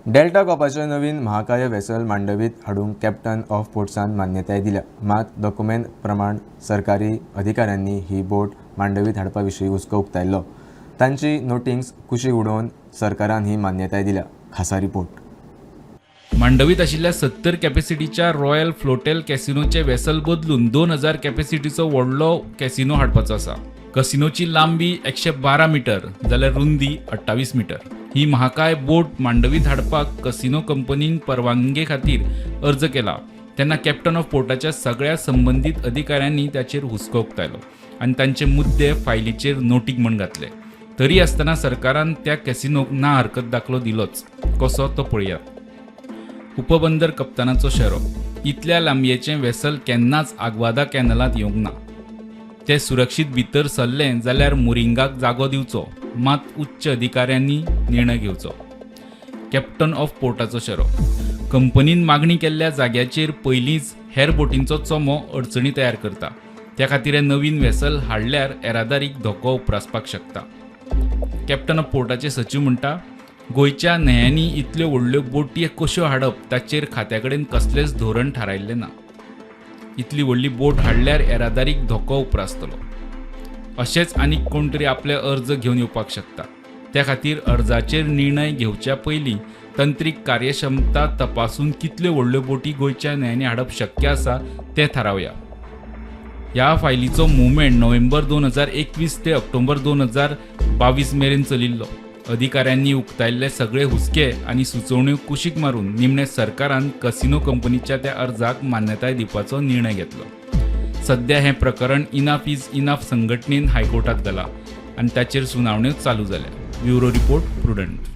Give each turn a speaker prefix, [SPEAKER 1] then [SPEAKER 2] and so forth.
[SPEAKER 1] Delta कॉपाचें नवीन महाकाय vessel मांडवीत हाडूंक कॅप्टन ऑफ पोर्ट्सान मान्यताय दिल्या. मात दोकुमेंत प्रमाण सरकारी अधिकाऱ्यांनी ही बोट मांडवीत हाडपा विशीं हुस्को उक्तायल्लो. तांची नोटिंग्स कुशीक उडोवन सरकारान ही मान्यताय दिल्या. खासा रिपोर्ट.
[SPEAKER 2] मांडवीत आशिल्ल्या 70 कॅपॅसिटीच्या रॉयल फ्लोटेल कॅसिनोचे वेसल बदलून 2000 कॅपॅसिटीचो व्हडलो कॅसिनो हाडपाचो आसा. कसिनोची लांबी 112 मिटर जाल्यार रुंदी 28 मिटर. ही महाकाय बोट मांडवीत हाडपाक कसिनो कंपनीन परवानगे खातीर अर्ज केला तेन्ना कॅप्टन ऑफ पोर्टाच्या सगळ्या संबंदीत अधिकाऱ्यांनी ताचेर हुस्को उक्तायलो आनी तांचे मुद्दे फायलीचेर नोटीक म्हण घातले. तरी आसतना सरकारान त्या कॅसिनोक ना हरकत दाखलो दिलोच. कसो तो पळयात. उपबंदर कप्तानाचो शेरो, इतल्या लांबयेचें वेसल केन्नाच आग्वादा कॅनलांत येवंक ना. ते सुरक्षीत भितर सरलें जाल्यार मुरिंगाक जागो दिवचो, मात उच्च अधिकाऱ्यांनी निर्णय घेवचो. कॅप्टन ऑफ पोर्टाचो शेरो, कंपनीन मागणी केल्ल्या जाग्याचेर पयलींच हेर बोटींचो चोमो अडचणी तयार करता. त्या खातीर हें नवीन वेसल हाडल्यार येरादारीक धोको उप्रासपाक शकता. कॅप्टन ऑफ पोर्टाचे सचीव म्हणटा, गोंयच्या न्हंयांनी इतल्यो व्हडल्यो बोटी कश्यो हाडप ताचेर खात्या कडेन कसलेंच धोरण थारायल्लें ना. इतली व्हडली बोट हाडल्यार येरादारीक धोको उप्रासतलो. अशेंच आनीक कोण तरी आपले अर्ज घेवन येवपाक शकता. त्या खातीर अर्जाचेर निर्णय घेवच्या पयलीं तंत्रीक कार्यक्षमता तपासून कितल्यो व्हडल्यो बोटी गोंयच्या न्हंयांनी हाडप शक्य आसा तें थारावया. ह्या फायलीचो मुवमेंट नोव्हेंबर 2021 ते ऑक्टोबर 2022 मेरेन चलिल्लो. अधिकाऱ्यांनी उक्तायल्ले सगळे हुस्के आनी सुचोवण्यो कुशीक मारून निमणे सरकारान कसिनो कंपनीच्या त्या अर्जाक मान्यताय दिवपाचो निर्णय घेतलो. सध्या हें प्रकरण इनाफ is enough संघटनेन हायकोर्टात घालां आनी ताचेर सुनावण्यो चालू जाल्या. Bureau report, prudent.